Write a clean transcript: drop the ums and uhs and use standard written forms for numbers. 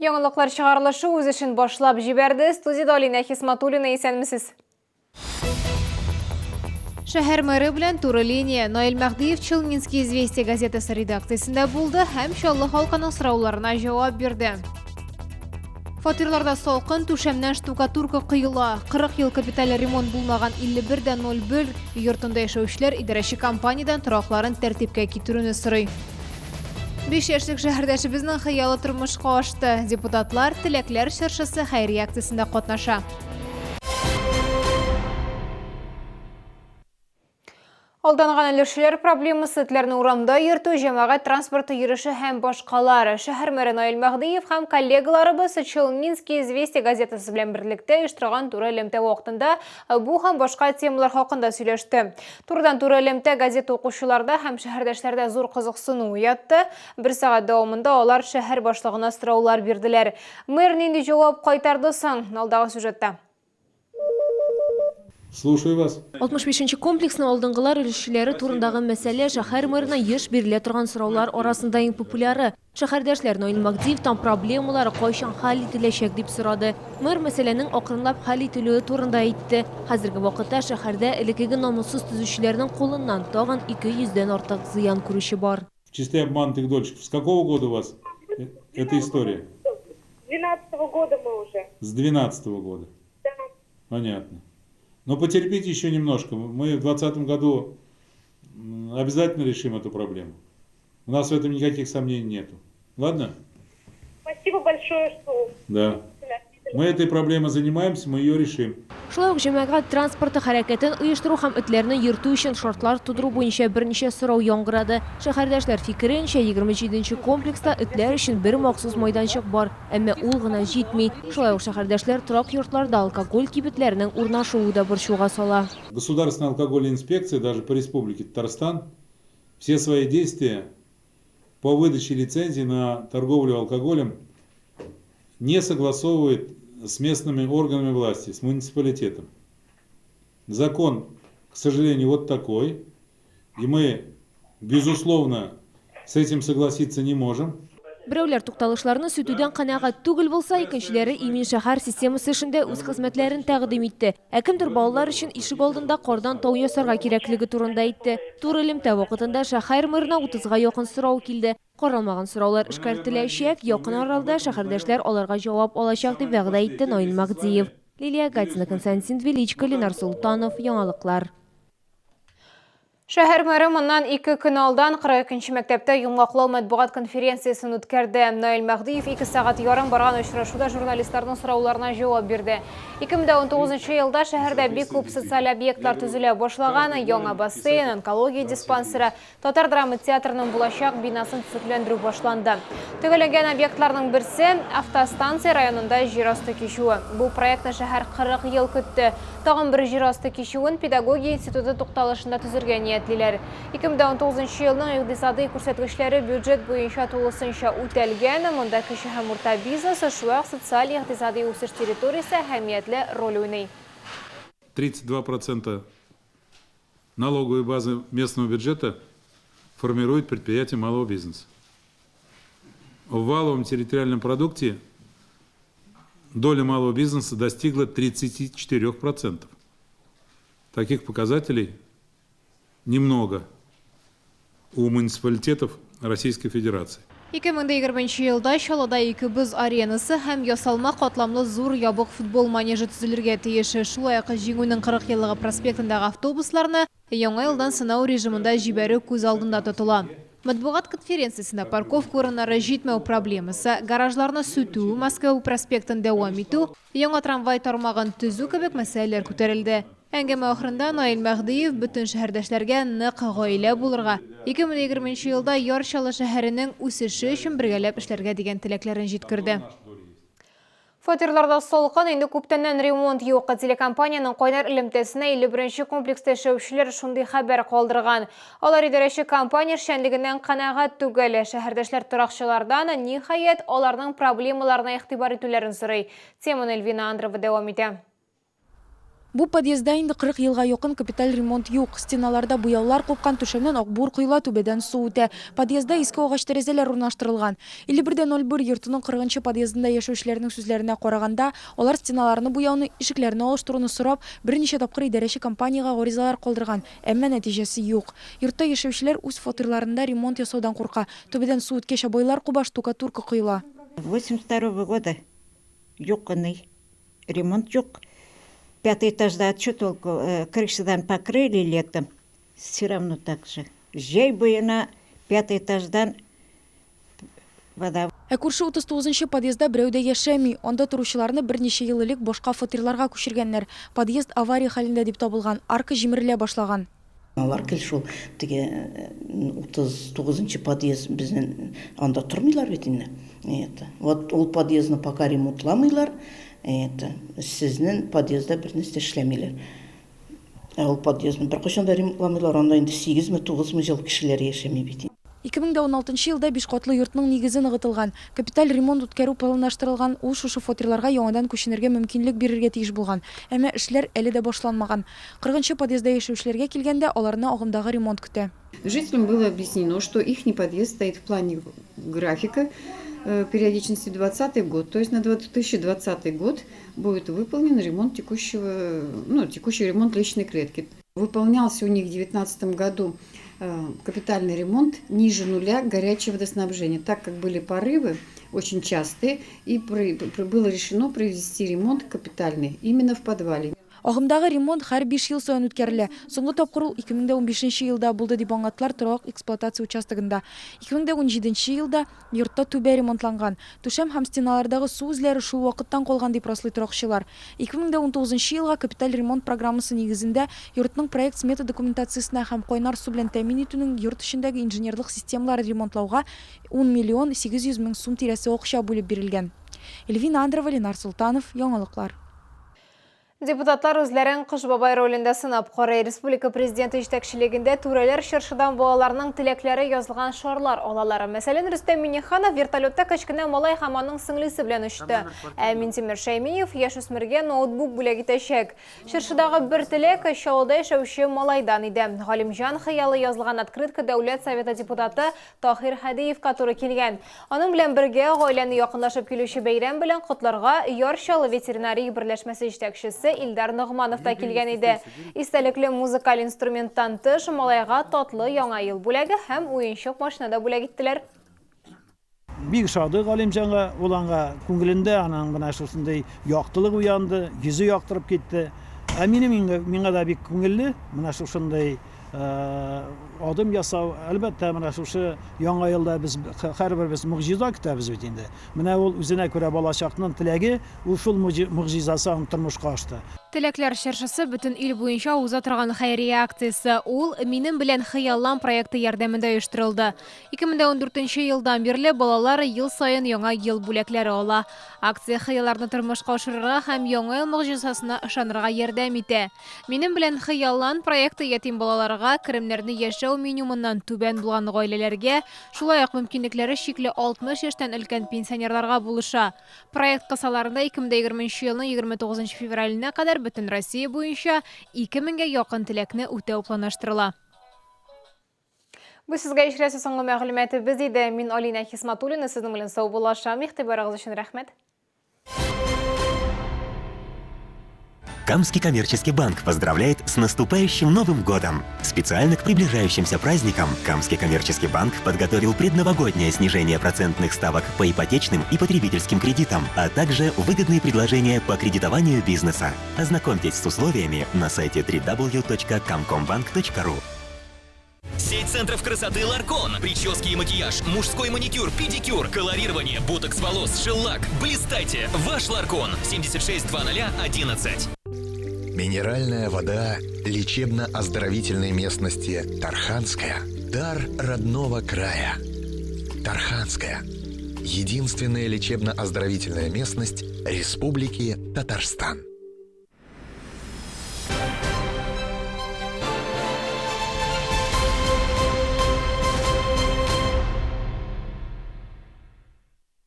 Яңалыклар чыгарылышы үз эшен башлап җибәрде. Студиядә Алинә Хисматуллина, исәнмесез. Шәһәр мэры белән туры линия. Наил Мәһдиев Челнинские известия газетасы редакциясендә булды һәм Чаллы халкының сорауларына җавап бирде. Фатирларда салкын, түшәмнән штукатурка коела. 40 ел капиталь ремонт булмаган 51,01 йортында яшәүчеләр идарәче компаниядән торакларын тәртипкә китерүне сорый. 5 яшьлек шәһәрдәшебезнең хыялы тормышка ашты. Депутатлар Теләкләр чыршысы хәйрия акциясендә катнаша. Алданган өлешчеләр проблемасы, этләрне урамда йөртү, җәмәгать транспорты йөреше һәм башкалар. Шәһәр мэры Наил Мәһдиев һәм коллегаларыбыз Челнинские известия газетасы белән берлектә оештырган туры элемтә вакытында бу һәм башка темалар хакында сөйләште. Турыдан-туры элемтә газета укучыларда һәм шәһәрдәшләрдә зур кызыксыну уятты. Бер сәгать дәвамында алар шәһәр башлыгына сораулар бирделәр. Мэр нинди җавап кайтарды соң? Алдагы сюжетта. Слушаю вас. 65 нче комплексның алдынгылар өлешчеләре турындагы мәсьәлә шәһәр мэрына еш бирелә торган сораулар арасында иң популяры. Шәһәрдәшләр Наил Магдиевтан проблемалары кайчан хәл ителәчәк дип сорады. Мэр мәсьәләнең акрынлап хәл ителүе турында әйтте. Хәзерге вакытта шәһәрдә элеккеге намуссыз төзүчеләрнең кулыннан тагын 200 дән артык зыян күрүче бар. В числе обманутых дольщиков. С какого года у вас эта история? С 12 года мы уже. С 12 года? Да. Понятно. Но потерпите еще немножко. Мы в 2020 году обязательно решим эту проблему. У нас в этом никаких сомнений нету. Ладно? Спасибо большое, что... Да. Мы этой проблемой занимаемся, мы ее решим. Шулай ук җәмәгать транспорты хәрәкәтен оештыру һәм этләрне йөртү өчен шартлар тудыру буенча берничә сорау яңгырады. Шәһәрдәшләр фикеренчә, 27 нче комплекста этләр өчен бер махсус майданчык бар, әмма ул гына җитми. Шулай ук шәһәрдәшләр торак йортларда алкоголь кибетләренең урнашуы да борчуга сала. Государственная алкогольная инспекция даже по Республике Татарстан все свои действия по выдаче лицензий на торговлю алкоголем не согласовывает с местными органами власти, с муниципалитетом. Закон, к сожалению, вот такой, и мы, безусловно, с этим согласиться не можем. Берәүләр тукталышларны сүтүдән канәгать түгел булса, икенчеләре Имин шәһәр системасы эшендә үз хезмәтләрен тәкъдим итте. Ә кемдер балалар өчен ишек алдында кардан тау ясарга кирәклеге турында әйтте. Туры элемтә вакытында шәһәр мэрына утызга якын сорау килде. Каралмаган сораулар эшкәртеләчәк, якын аралда шәһәрдәшләр аларга җавап алачак, дип вәгъдә итте Наил Мәһдиев. Лилия Гатина, Константин Величко, Ленар Солтанов, Яңалыклар. Шәһәр мэры моннан ике көн алдан 42 нче мәктәптә йомгаклау матбугат конференциясен үткәрде. Наил Мәһдиев ике сәгать ярым барган очрашуда журналистларның сорауларына җавап бирде. 2019 елда шәһәрдә бик күп социаль объектлар төзелә башлаган, яңа бассейн, онкология диспансеры, Татар драма театрының булачак бинасын төзекләндерү башланды. Төгәлләнгән объектларның берсе, автостанция районында җир асты кичүе. Бу проектны шәһәр 40 ел көтте. Тагын бер җир асты кичүен педагогия институты тукталышында төзергә ниятлиләр. 2019 елның икътисадый күрсәткечләре бюджет буенча тулысынча үтәлгән, монда кече һәм урта бизнес, шулай ук социаль-икътисадый үсеш территориясе әһәмиятле роль уйный. 32 процента налоговой базы местного бюджета формирует предприятие малого бизнеса. В валовом территориальном продукте доля малого бизнеса достигла 34%. Таких показателей немного у муниципалитетов Российской Федерации. 2020 елда Чаллыда ике боз аренасы һәм ясалма катламлы зур ябык футбол манежы төзелергә тиеш. Шулай ук Җиңүнең 40 еллыгы проспектындагы автобусларны яңа елдан сынау режимында җибәрү күз алдында тотыла. Матбугат конференциясендә парковка урыннары җитмәү проблемасы, гаражларны сүтү, Мәскәү проспектын дәвам итү, яңа трамвай тармагын төзү кебек мәсьәләләр күтәрелде. Әңгәмә ахырында Наил Мәһдиев бөтен шәһәрдәшләргә нык гаилә булырга, 2020 нче елда Яр Чаллы шәһәренең үсеше өчен бергәләп эшләргә дигән теләкләрен җиткерде. Фатирларда салкын, инде күптәннән ремонт юк. Телекомпаниянең кайнар элемтәсенә 51 нче комплекста яшәүчеләр шундый хәбәр калдырган. Алар идарәче компания эшчәнлегеннән канәгать түгел. Шәһәрдәшләр торакчылардан, ниһаять, аларның проблемаларына игътибар итүләрен сорый. Теманы Эльвина Андрова дәвам итә. Бу подъездда инде 40 елга якын капиталь ремонт юк. Стеналарда буяулар купкан, түшәмнән акбур коела, түбәдән су үтә. Подъездда иске агач тәрәзәләр урнаштырылган. 51 дә 01 йортының 40 нчы подъездында яшәүчеләрнең сүзләренә караганда, алар стеналарны буяуны, ишекләрне алыштыруны сорап, берничә тапкыр идарәче компаниягә гаризалар калдырган, әмма нәтиҗәсе юк. Йортта яшәүчеләр үз фатирларында ремонт ясаудан курка. Түбәдән су үткәч, обойлар куба, штукатурка коела. 82 года юк ни, ремонт юк. Пятый этажда что толку, крышадан покрыли летом, все равно так же. Җәй буена пятый этаждан вода. Ә күрше 39 подъездда берәү дә яшәми. Анда торучыларны берничә ел элек башка фатирларга күчергәннәр. Подъезд авария хәлендә дип табылган, арка җимерелә башлаган. Алар гел шул теге 39 подъезд, безнең анда тормыйлар бит инде. Это. Вот ул подъездны пока ремонтламыйлар, это, сезнең подъездда бер нәрсә эшләмиләр. Ә ул подъездны беркайчан да ремонтламыйлар, анда инде 8-ме 9-мы ел кешеләр яшәми бит. 2016 елда биш катлы йортның нигезе ныгытылган. Капиталь ремонт үткәрү планлаштырылган, ул шушы фатирларга яңадан күченергә мөмкинлек бирергә тиеш булган. Әмма эшләр әле дә башланмаган. 40 подъездда яшәүчеләргә килгәндә, аларны агымдагы ремонт көтә. Жителям было объяснено, что их подъезд стоит в плане графика периодичности 20 год, то есть на 2020 год будет выполнен ремонт текущего, ну, текущий ремонт лестничной клетки. Выполнялся у них в 2019 году капитальный ремонт ниже нуля горячего водоснабжения, так как были порывы очень частые, и было решено провести ремонт капитальный именно в подвале. Агымдагы ремонт һәр 5 ел саен үткәрелә. Соңгы тапкыр ул 2015 елда булды, дип аңлаттылар торак эксплуатация участогында. 2017 елда йортта түбә ремонтланган. Түшәм һәм стеналардагы су эзләре шул вакыттан калган, дип раслый торакчылар. 2019 елга капиталь ремонт программасы нигезендә йортның проект-смета документациясенә һәм кайнар су белән тәэмин итүнең йорт эчендәге инженерлык системаларын ремонтлауга 10 миллион 800 мең сум тирәсе акча бүлеп бирелгән. Эльвина Андрова, Ленар Султанов, Яңалыклар. Депутатлар үзләрен Кыш бабай ролендә сынап карый. Республика президенты җитәкчелегендә түрәләр чыршыдан балаларның теләкләре язылган шарлар алалар. Мәсәлән, Рөстәм Миңнеханов вертолетта кечкенә малай һәм аның сеңлесе белән очты. Ә Минтимер Шәймиев яшүсмергә ноутбук бүләк итәчәк. Чыршыдагы бер теләк Чаллыда яшәүче малайдан иде. Галимҗан хыялы язылган открытка Дәүләт Советы депутаты Таһир Һадиевка туры килгән. Аның белән бергә гаиләне якынлашып килүче бәйрәм белән котларга Яр Чаллы ветеринария берләшмәсе җитәкчесе Илдар Ногманов та килгән иде. Истәлекле музыкаль инструменттан тыш, малайга татлы яңа ел бүләге һәм уенчык машина да бүләк иттеләр. Бик ошады Галимҗанга, ул аңа күңелендә аның менә шушындый яктылык уянды, йөзе яктырып китте. Ә минем миңа да бик күңелле, менә шушындый адым ясау. Әлбәттә, менә шушы яңа елда без һәрберебез могҗиза көтәбез бит инде. Менә ул үзенә күрә балачакның теләге, ул шул могҗизасы аның тормышка ашты. Теләкләр чыршысы — бөтен ил буенча уза торган хәйрия акциясе. Ул «Минем белән хыяллан» проекты ярдәмендә оештырылды. 2014 елдан бирле балалар ел саен яңа ел бүләкләре ала. Акция хыялларны тормышка ашырырга һәм яңа ел могҗизасына ышанырга ярдәм итә. «Минем белән хыяллан» проекты ятим балаларга, керемнәрне яшәү минимумыннан түбән булган гаиләләргә, шулай ук мөмкинлекләре чикле 60 яшьтән өлкән пенсионерларга булыша. Проект кысаларында 2020 елның 29 февраленә кадәр бөтен Россия буенча 2000гә якын теләкне үтәү планлаштырыла. Бу сезгә ишетеләсе соңгы мәгълүматыбыз иде. Мин Алина Хисматуллина сезнең белән саубуллашам. Игътибарыгыз өчен рәхмәт. Камский коммерческий банк поздравляет с наступающим Новым годом! Специально к приближающимся праздникам Камский коммерческий банк подготовил предновогоднее снижение процентных ставок по ипотечным и потребительским кредитам, а также выгодные предложения по кредитованию бизнеса. Ознакомьтесь с условиями на сайте www.kamcombank.ru. Сеть центров красоты «Ларкон». Прически и макияж, мужской маникюр, педикюр, колорирование, ботокс волос, шеллак. Блистайте! Ваш «Ларкон». 76 00 11. Минеральная вода лечебно-оздоровительной местности Тарханская. Дар родного края. Тарханская. Единственная лечебно-оздоровительная местность Республики Татарстан.